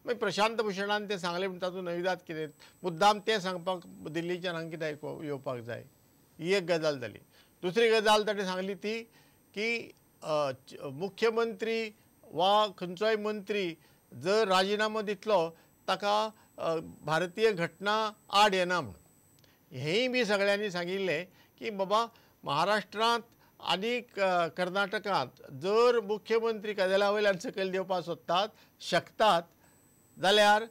मागीर प्रशांत भूषणान तें सांगलें म्हण तातूंत नविदाद कितें, मुद्दाम तें सांगपाक दिल्लीच्यान हांगा कित्याक येवपाक जाय, ही एक गजाल जाली. दुसरी गजाल ताणें सांगली ती की मुख्यमंत्री वा खंयचोय मंत्री जर राजिनामो दितलो ताका भारतीय घटना आड येना म्हणून. हेंय बी सगळ्यांनी सांगिल्लें की बाबा महाराष्ट्रांत आनी कर्नाटकांत जर मुख्यमंत्री कदेला वयल्यान सकयल देंवपाक सोदतात शकतात जाल्यार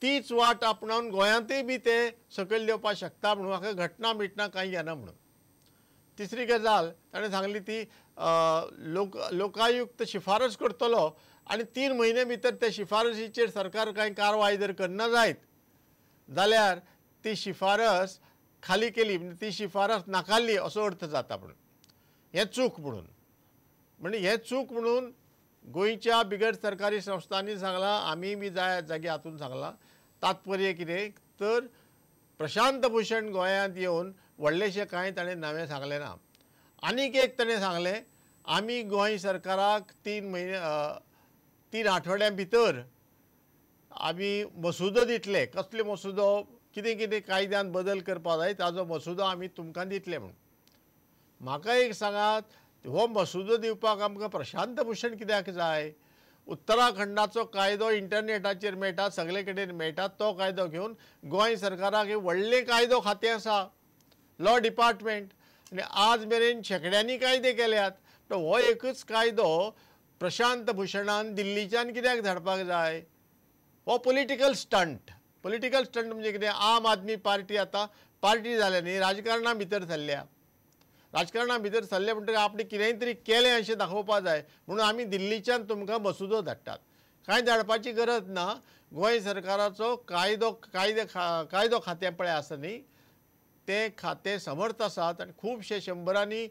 तीच वाट आपणावन गोंयांतूय बी ते सकयल देंवपाक शकता म्हणून म्हाका घटना बिटना कांय येना म्हणून. तिसरी गजाल ताणें सांगली ती लोकायुक्त शिफारस करतलो आनी 3 म्हयने भितर त्या शिफारसीचेर सरकार कांय कारवाय जर करना जायत जाल्यार ती शिफारस खाली केली, ती शिफारस नाकारली असो अर्थ जाता म्हणून. हें चूक म्हणून, म्हणजे हें चूक म्हणून गोंयच्या बिगर सरकारी संस्थांनी सांगलां, आमी बी जाय जागे हातून सांगलां. तात्पर्य कितें तर प्रशांत भूषण गोंयांत येवन व्हडलेशें कांय ताणें नवें सांगलें ना. आनीक एक ताणें सांगलें, आमी गोंय सरकाराक 3 आठवड्यां भितर आमी मसुदो दितले. कसले मसुदो, कितें कितें कायद्यान बदल करपाक जाय ताजो मसुदो आमी तुमकां दितले म्हणून. म्हाका एक सांगात, हो मसुदो दिवपाक आमकां प्रशांत भूषण कित्याक जाय? उत्तराखंडाचो कायदो इंटरनेटाचेर मेळटा, सगळे कडेन मेळटा, तो कायदो घेवन गोंय सरकाराक एक व्हडलें कायदो खातें आसा, लॉ डिपार्टमेंट, आनी आज मेरेन शेंकड्यांनी कायदे केल्यात. तो हो एकूच कायदो प्रशांत भूषणान दिल्लीच्यान कित्याक धाडपाक जाय? हो पॉलिटिकल स्टंट. पॉलिटिकल स्टंट म्हणजे कितें, आम आदमी पार्टी आतां पार्टी जाल्या न्ही, राजकारणा भितर सरल्या. राजकारणा भितर सरले म्हणटकीर आपणें कितेंय तरी केलें अशें दाखोवपाक जाय म्हणून आमी दिल्लीच्यान तुमकां मसुदो धाडटात. कांय धाडपाची गरज ना. गोंय सरकाराचो कायदो कायदो खातें पळय आसा न्ही, तें खातें समर्थ आसात आनी खुबशे शंबरांनी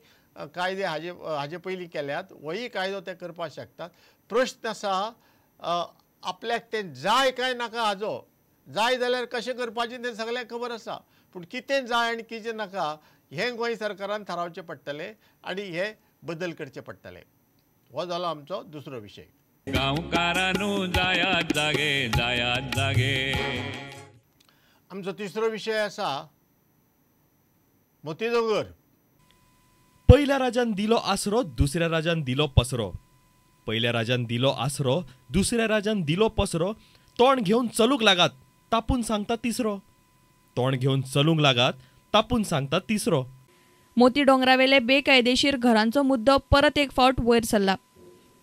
कायदे हाजे पयलीं केल्यात, होय कायदो ते करपाक शकतात. प्रश्न आसा आपल्याक तें जाय काय नाका हाजो. जाय जाल्यार कशें करपाचें तें सगळ्यांक खबर आसा, पूण कितें जाय आनी कितें नाका हें गोंय सरकारान थारावचें पडटलें आनी हे बदल करचे पडटले. हो जालो आमचो दुसरो विशय. गांवकारांनो जायात जागे, जायात जागे. आमचो तिसरो विशय आसा मोती दोंगर. पहिल्या राजान दिलो आसरो, दुसऱ्या राजान दिलो पसरो. पहिल्या राजान दिलो आसरो, दुसऱ्या राजान दिलो पसरो. तोंड घेवन चलूंक लागात तापून सांगता तिसरो. तोंड घेवन चलूंक लागात तापून सांगता तिसरो. मोती डोंगरावेले बेकायदेशीर घरांचो मुद्दो परत एक फावट वयर सरला.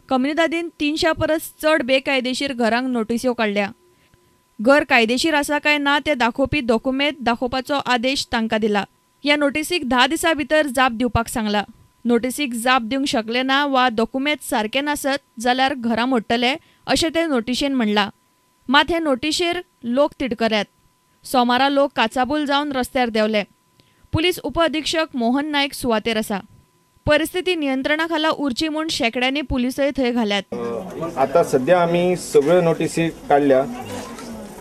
कम्युनिदादीन 300 परस चड बेकायदेशीर घरांक नोटिस्यो काडल्या. घर कायदेशीर आसा काय ना ते दाखोवपी दोकुमेंत दाखोवपाचो आदेश तांकां दिला. ह्या नोटिसीक 10 दिसां भितर जाप दिवपाक सांगला. नोटिसीक जाप दिवंक शकले ना वा दोकुमेंत सारके नासत जाल्यार घरां मोडटले अशें ते नोटिशेन म्हणलां. मात हे नोटिशेर लोक तिडकल्यात. सोमारा लोक काचाबूल जावन रस्त्यार देंवले. पुलीस उपअधिक्षक मोहन नायक सुवातेर आसा. परिस्थिती नियंत्रणा खाला उरची म्हूण शेंकड्यांनी पुलिसय थंय घाल्यात. आता सध्या आमी सगळ्यो नोटिसी काडल्या,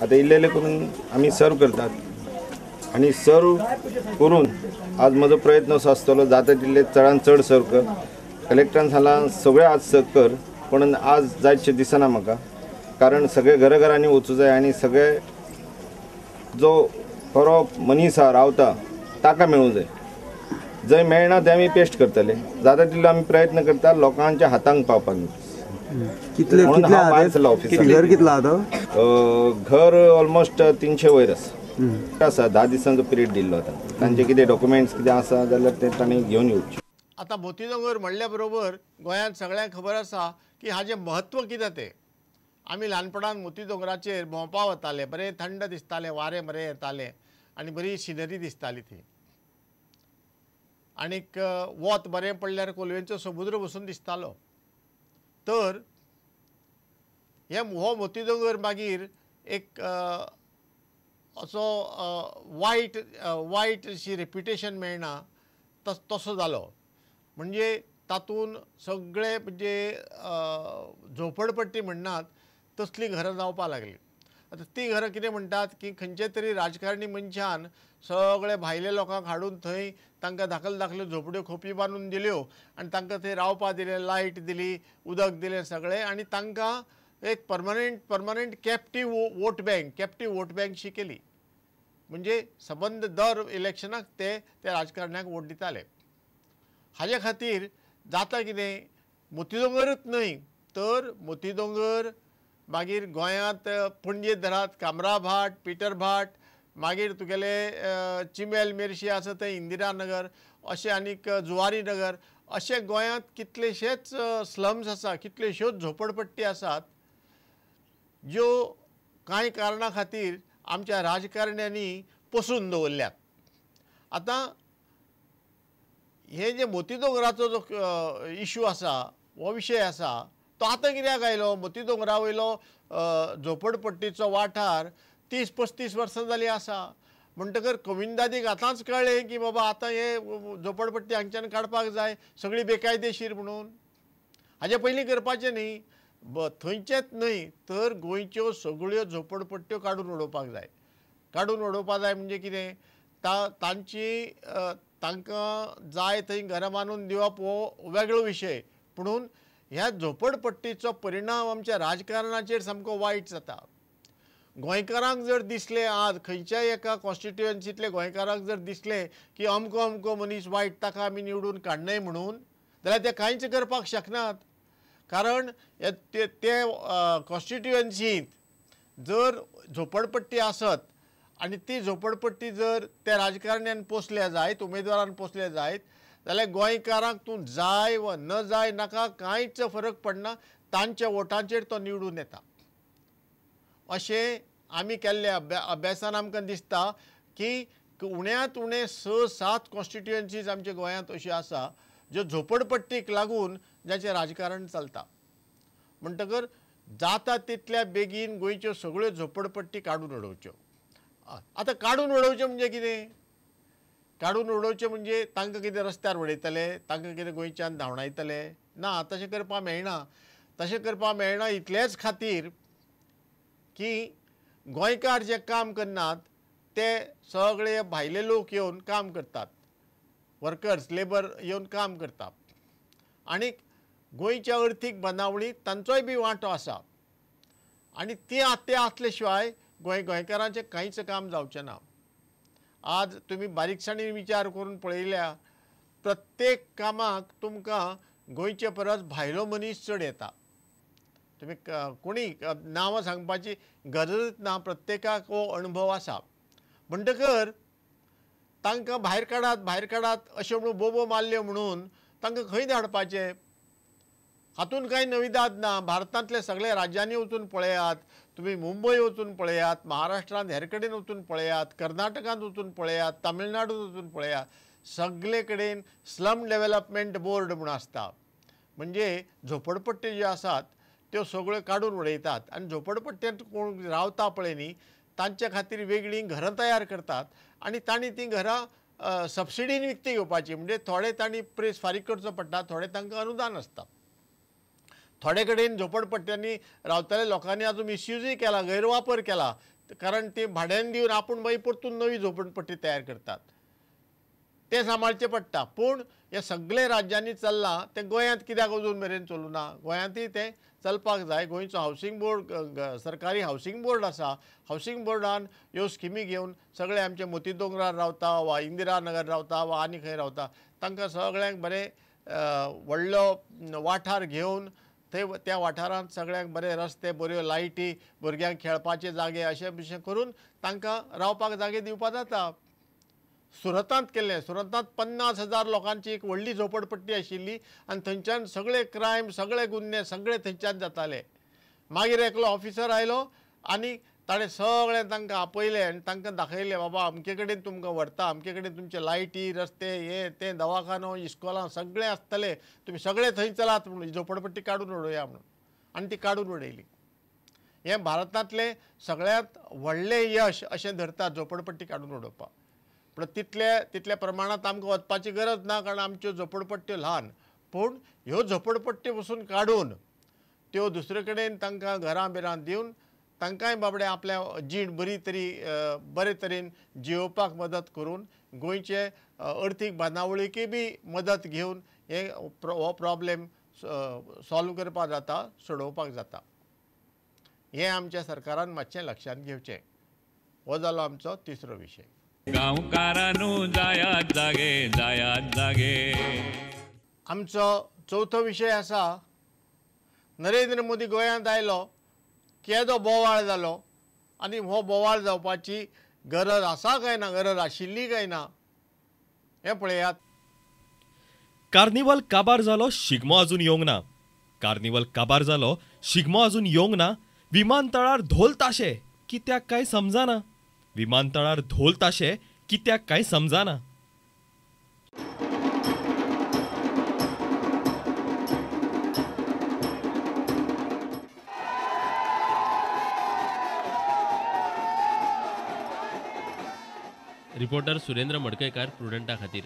आता इल्लेले करून आमी सर्व करतात आनी सर्व करून आज म्हजो प्रयत्न असो आसतलो जाता तितले चडान चड सर्व कर. कलेक्टरान सांगलां सगळें आज सर्व कर, पूण आज जायतशें दिसना म्हाका, कारण सगळे घराघरांनी वचूं जाय आनी सगळे जो खरो मनीस आहा रावता ताका मेळूं जाय. जंय मेळना तें आमी पेस्ट करतले, जाता तितलो आमी प्रयत्न करता लोकांच्या हातांक पावपाक. म्हणून हांव भायर सरला ऑफिसाक. घर कितलो आतां? घर ऑलमोस्ट 300 वयर आसा. आसा 10 दिसांचो पिरियड दिल्लो आतां. तांचे कितें डॉक्युमेंट्स कितें आसा जाल्यार ते तांणी घेवन येवचे. आतां मोती दोंगर म्हणल्या बरोबर गोंयांत सगळ्यांक खबर आसा की हाजें म्हत्व कितें तें. आमी ल्हानपणान मोती दोंगराचेर भोंवपा वताले, बरें थंड दिसतालें, वारें बरें येतालें आनी बरी सिनरी दिसताली थंय. आनीक वत बरें पडल्यार कोलवेंचो समुद्र बसून दिसतालो. तर हे हो मोती दोंगर मागीर एक असो वायट वायट अशी रेप्युटेशन मेळना तसो जालो. म्हणजे तातूंत सगळे म्हणजे झोपडपट्टी म्हणनात तसलीं घरां जावपाक लागलीं. आतां तीं घरां कितें म्हणटात की खंयचे तरी राजकारणी मनशान सगळे भायले लोकांक हाडून थंय तांकां धाकल धाकल्यो झोपड्यो खोपी बांदून दिल्यो आनी तांकां थंय रावपाक दिलें, लायट दिली, उदक दिलें सगळें, आनी तांकां एक permanent captive vote bank, captive vote बँकशी केली. म्हणजे सबंद दर इलेक्शनाक ते त्या राजकारण्याक वोट दिताले. हाजे खातीर जाता कितें, मोतीदोंगरूच न्हय तर मोतीदोंगर, मागीर गोंयांत पणजे धरात कामराभाट, पिटरभाट, मागीर तुगेले चिमेल मेरशी आसा थंय इंदिरा नगर, अशें आनीक जुवारी नगर, अशें गोंयांत कितलेशेच स्लम्स आसा, कितल्योश्योच झोपडपट्टी आसात ज्यो कांय कारणां खातीर आमच्या राजकारण्यांनी पोसून दवरल्यात. आतां हे जे मोतीदोंगराचो जो इशू आसा, हो विशय आसा, तो आतां कित्याक आयलो? मोतीदोंगरा वयलो झोपडपट्टीचो वाठार 30-35 वर्सां जालीं आसा. म्हणटकर कोमुनिदादीक आतांच कळ्ळें की बाबा आतां हे झोपडपट्टी हांगच्यान काडपाक जाय, सगळी बेकायदेशीर म्हणून. हाजे पयलीं करपाचें न्ही, थंयचेच न्हय तर गोंयच्यो सगळ्यो झोपडपट्ट्यो काडून उडोवपाक जाय. काडून उडोवपाक जाय म्हणजे कितें, तांची तांकां जाय थंय घरां बांदून दिवप हो वेगळो विशय, पुणून ह्या झोपडपट्टीचो परिणाम आमच्या राजकारणाचेर सामको वायट जाता. गोंयकारांक जर दिसलें आज खंयच्याय एका कॉन्स्टिट्युएन्सींतले गोंयकारांक जर दिसलें की अमको अमको मनीस वायट, ताका आमी निवडून काडनाय म्हणून, जाल्यार ते कांयच करपाक शकनात. कारण ते कॉन्स्टिट्युएन्सींत जर झोपडपट्टी आसत आनी ती झोपडपट्टी जर त्या राजकारण्यान पोसल्या जायत, उमेदवारान पोसल्या जायत, जाल्यार गोंयकारांक तूं जाय वा न जाय नाका कांयच फरक पडना, तांच्या वोटांचेर तो निवडून येता. अशें आमी केल्ल्या अभ्यासान आमकां दिसता की उण्यांत उणें 6-7 कॉन्स्टिट्युएन्सीज आमच्या गोंयांत अश्यो आसा ज्यो झोपडपट्टीक लागून जाचें राजकारण चलता. म्हणटकर जाता तितल्या बेगीन गोंयच्यो सगळ्यो झोपडपट्टी काडून उडोवच्यो. आतां काडून उडोवच्यो म्हणजे कितें? काडून उडोवच्यो म्हणजे तांकां कितें रस्त्यार उडयतले, तांकां कितें गोंयच्यान धांवडायतले? ना, तशें करपाक मेळना. तशें करपाक मेळना इतलेच खातीर की गोंयकार जे काम करनात ते सगळे भायले लोक येवन काम करतात, वर्कर्स लेबर येवन काम करतात, आनी गोंयच्या अर्थीक बांदावळींत तांचोय बी वांटो आसा. आनी ते आसले शिवाय गोंयकारांचें कांयच काम जावचें ना. आज तुमी बारीकसाणीन विचार करून पळयल्या प्रत्येक कामाक तुमकां गोंयचे परस भायलो मनीस चड येता. तुमी कोणी नांवां सांगपाची गरजच ना, प्रत्येकाक हो अणभव आसा. म्हणटकर तांकां भायर काडात भायर काडात अशें म्हणून बोबो मारल्यो म्हणून तांकां खंय धाडपाचें? हातूंत कांय नविदाद ना. भारतांतल्या सगळ्या राज्यांनी वचून पळयात, तुमी मुंबय वचून पळयात, महाराष्ट्रांत हेर कडेन वचून पळयात, कर्नाटकांत वचून पळयात, तामिळनाडूंत वचून पळयात, सगळे कडेन स्लम डेव्हलपमेंट बोर्ड म्हूण आसता. म्हणजे झोपडपट्टी ज्यो आसात त्यो सगळ्यो काडून उडयतात आनी झोपडपट्ट्यांत कोण रावता पळय न्ही तांच्या खातीर वेगळीं घरां तयार करतात आनी तांणी तीं घरां सबसिडीन विकती घेवपाची. म्हणजे थोडे तांणी प्रेस फारीक करचो पडटा, थोडे तांकां अनुदान आसता. थोडे कडेन झोपडपट्ट्यांनी रावतल्या लोकांनी आजून मिसयूजय केला, गैरवापर केला, कारण ती भाड्यान दिवन आपूण मागीर परतून नवी झोपडपट्टी तयार करतात, तें सांबाळचें पडटा. पूण हे सगळे राज्यांनी चल्लां तें गोंयांत कित्याक अजून मेरेन चलूं ना? गोंयांतूय तें चलपाक जाय. गोंयचो हावसिंग बोर्ड, सरकारी हावसिंग बोर्ड आसा, हावसिंग बोर्डान ह्यो स्किमी घेवन सगळे आमचे मोतीदोंगरार रावता वा इंदिरा नगर रावता वा आनी खंय रावता तांकां सगळ्यांक बरें व्हडलो वाठार घेवन थंय त्या वाठारांत सगळ्यांक बरे रस्ते, बऱ्यो लायटी, भुरग्यांक खेळपाचे जागे अशें बिशें करून तांकां रावपाक जागे दिवपाक जाता. सुरतांत केल्लें, सुरतांत 50,000 लोकांची एक व्हडली झोपडपट्टी आशिल्ली आनी थंयच्यान सगळे क्रायम, सगळे गुन्हे सगळे थंयच्यान जाताले. मागीर एकलो ऑफिसर आयलो आनी ताणें सगळें तांकां आपयलें आनी तांकां दाखयलें, बाबा अमके कडेन तुमकां व्हरता, अमके कडेन तुमचे लायटी, रस्ते, हे तें, दवाखानो, इस्कोलां सगळें आसतलें, तुमी सगळे थंय चलात म्हणून, झोपडपट्टी काडून उडोवया म्हणून. आनी ती काडून उडयली. हें भारतांतलें सगळ्यांत व्हडलें यश अशें धरतात झोपडपट्टी काडून उडोवपाक. पूण तितल्या प्रमाणांत आमकां वचपाची गरज ना, कारण आमच्यो झोपडपट्ट्यो ल्हान. पूण ह्यो झोपडपट्ट्यो पसून काडून त्यो दुसरे कडेन तांकां घरां बिरां दिवन तांकांय बाबडे आपल्या जीण बरी तरी बरे तरेन जियोवपाक मदत करून गोंयचे अर्थीक बांदावळीकय बी मदत घेवन हे हो प्रॉब्लेम सॉल्व करपाक जाता, सोडोवपाक जाता. हें आमच्या सरकारान मातशें लक्षांत घेवचें. हो जालो आमचो तिसरो विशय. गांवकारांनो जायात जागे, जायात जागे. आमचो चवथो विशय आसा, नरेंद्र मोदी गोंयांत आयलो, केदो बोवाळ जालो आनी हो बोवाळ जावपाची गरज आसा काय ना, गरज आशिल्ली काय ना हें पळयात. कार्निवल काबार जालो, शिगमो अजून येवंक ना. कार्निवल काबार जालो, शिगमो अजून येवंक ना. विमानतळार धोल ताशे कित्याक काय समजना. विमानतळार धोल ताशे कित्याक काय समजना. रिपोर्टर सुरेंद्र मडकयकार, प्रुडंटा खातीर.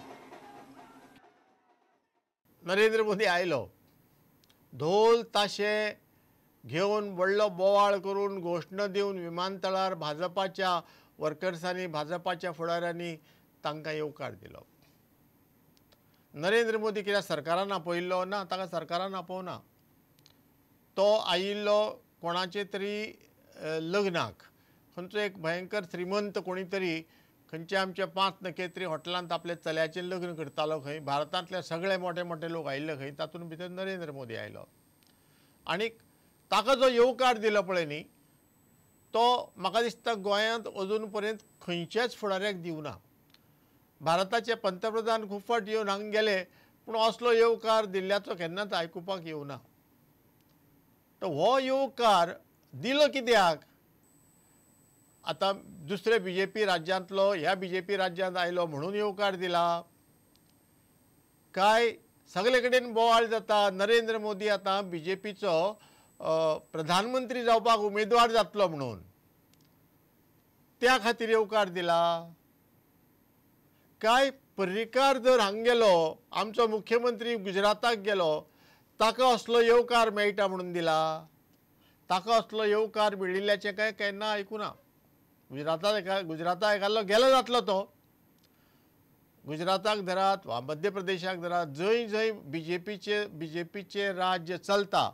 नरेंद्र मोदी आयलो, धोल ताशे घेवन व्हडलो बोवाळ करून घोशणा दिवन विमानतळार भाजपाच्या वर्कर्सांनी, भाजपाच्या फुडाऱ्यांनी तांकां येवकार दिलो. नरेंद्र मोदी कित्याक सरकारान आपयिल्लो ना, ताका सरकारान आपोवना. तो आयिल्लो कोणाचे तरी लग्नाक, खंयचो एक भयंकर श्रीमंत कोणी तरी खंयच्या आमच्या 5 नखेत्री हॉटेलांत आपल्या चल्याचें लग्न करतालो खंय. भारतांतले सगळे मोठे मोठे लोक आयिल्ले खंय, तातूंत भितर नरेंद्र मोदी आयलो आनी ताका जो येवकार दिलो पळय न्ही, तो म्हाका दिसता गोंयांत अजून पर्यंत खंयच्याच फुडाऱ्याक दिवना. भारताचे पंतप्रधान खूब फावट येवन हांगा गेले, पूण असलो येवकार दिल्ल्याचो केन्नाच आयकुपाक येवना. तर हो येवकार दिलो कित्याक? आतां दुसरे बी जे पी राज्यांतलो ह्या बी जे पी राज्यांत आयलो म्हणून येवकार दिला काय? सगळे कडेन बोवाळ जाता, नरेंद्र मोदी आतां बी जे पीचो प्रधानमंत्री जावपाक उमेदवार जातलो म्हणून त्या खातीर येवकार दिला काय? पर्रीकार जर हांगा गेलो, आमचो मुख्यमंत्री गुजराताक गेलो, ताका असलो येवकार मेळटा म्हणून दिला? ताका असलो येवकार मेळिल्ल्याचें काय केन्ना आयकुना. गुजराताक एकादलो गेलो जातलो तो, गुजराताक धरात वा मध्य प्रदेशाक धरात, जंय जंय बी जे पीचें राज्य चलता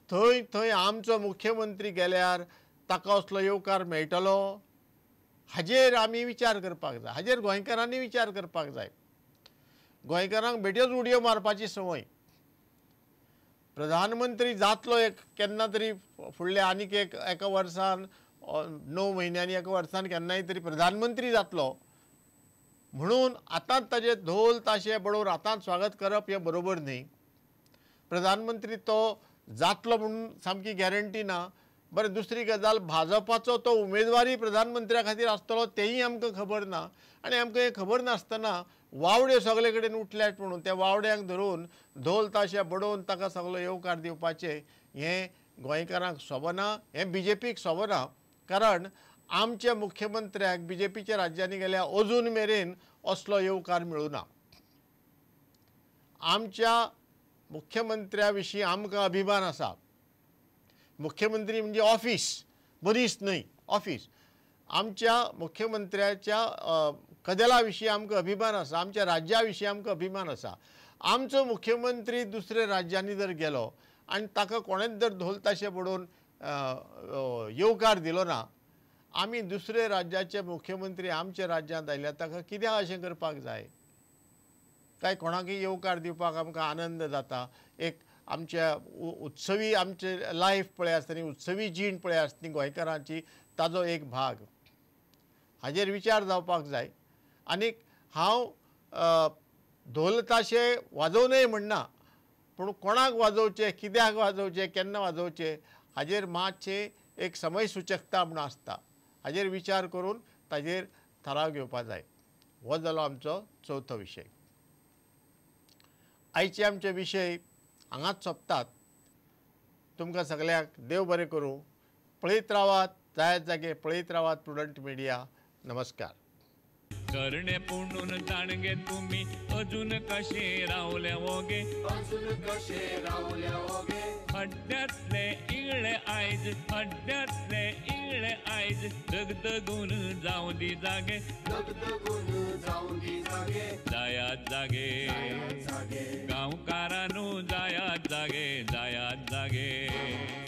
थंय थंय आमचो मुख्यमंत्री गेल्यार ताका असलो येवकार मेळटलो? हाजेर आमी विचार करपाक जाय, हाजेर गोंयकारांनी विचार करपाक जाय. गोंयकारांक बेठ्योच उडयो मारपाची संवय. प्रधानमंत्री जातलो एक केन्ना तरी फुडल्या आनीक एका वर्सान, 9 म्हयन्यांनी, एका वर्सान केन्नाय तरी प्रधानमंत्री जातलो म्हणून आतांच ताजे धोल ताशे बडोवन आतांच स्वागत करप हें बरोबर न्ही. प्रधानमंत्री तो जातलो म्हणून सामकी गॅरंटी ना. बरें, दुसरी गजाल, भाजपाचो तो उमेदवारी प्रधानमंत्र्या खातीर आसतलो तेंय आमकां खबर ना. आनी आमकां हें खबर नासतना वावड्यो सगळे कडेन उठल्यात म्हणून त्या वावड्यांक धरून धोल ताशे बडोवन ताका सगलो येवकार दिवपाचें हें गोंयकारांक सोबना, हें बी जे पीक सोबना. कारण आमच्या मुख्यमंत्र्याक बी जे पीच्या राज्यांनी गेल्या अजून मेरेन असलो येवकार मेळुना. आमच्या मुख्यमंत्र्या विशीं आमकां अभिमान आसा. मुख्यमंत्री म्हणजे ऑफिस, मनीस न्हय, ऑफिस. आमच्या मुख्यमंत्र्याच्या कदेला विशीं आमकां अभिमान आसा, आमच्या राज्या विशीं आमकां अभिमान आसा. आमचो मुख्यमंत्री दुसऱ्या राज्यांनी जर गेलो आनी ताका कोणेच जर धोल ताशे बडोवन येवकार दिलो ना, आमी दुसरे राज्याचे मुख्यमंत्री आमच्या राज्यांत आयल्यार ताका कित्याक अशें करपाक जाय? काय कोणाकय येवकार दिवपाक आमकां आनंद जाता? एक आमच्या उत्सवी आमचे लायफ पळय आसतना, उत्सवी जीण पळय आसतना गोंयकारांची, ताजो एक भाग. हाजेर विचार जावपाक जाय. आनीक हांव धोल ताशे वाजोवनय म्हणना, पूण कोणाक वाजोवचें, कित्याक वाजोवचें, केन्ना वाजोवचें हाजेर मातशें एक समय सुचकता म्हूण आसता, हाजेर विचार करून ताजेर थाराव घेवपाक जाय. हो जालो आमचो चवथो विशय. आयचे आमचे विशय हांगाच सोंपतात. तुमकां सगळ्यांक देव बरें करूं. पळयत रावात, जायत जागे पळयत रावात प्रुडंट मिडिया. नमस्कार. करणे पुणून जाणगे तुम्ही अजून कशे रावले ओगे, अजून कशे रावले ओगे. हड्ड्यातले इगळे आयज, हड्ड्यातले इगळे आयज, दगदगून जावं दी जागे, दगदगून जावं दी जागे. जायात जागे गांवकारांनो, जायात जागे, जायात जागे.